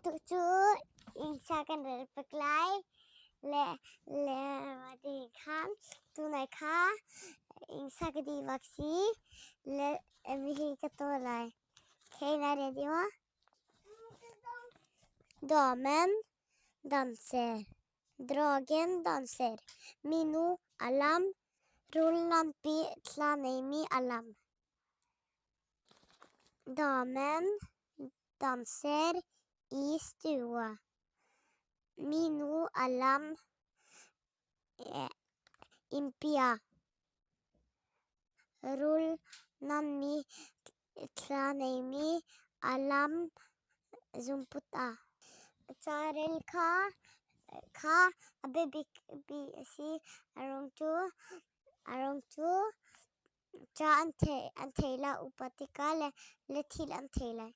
Tucu inncha kan rel pek lai. Le le ti kha tunai kha innsa ka di bak si. Le mihi ka to lai. Okay, na ready maw? Damen danser. Dragen danser. Minu alam. Rul nganpi thla neimi alam. Damen danser i stua. Minu alam impia. Rul nganmi thla neimi alam zungput ah. Carel kha kha a biabik bi a si. A ruang cu a ruang cu ca an thei an thei la upa tikah le le thil an thei lai.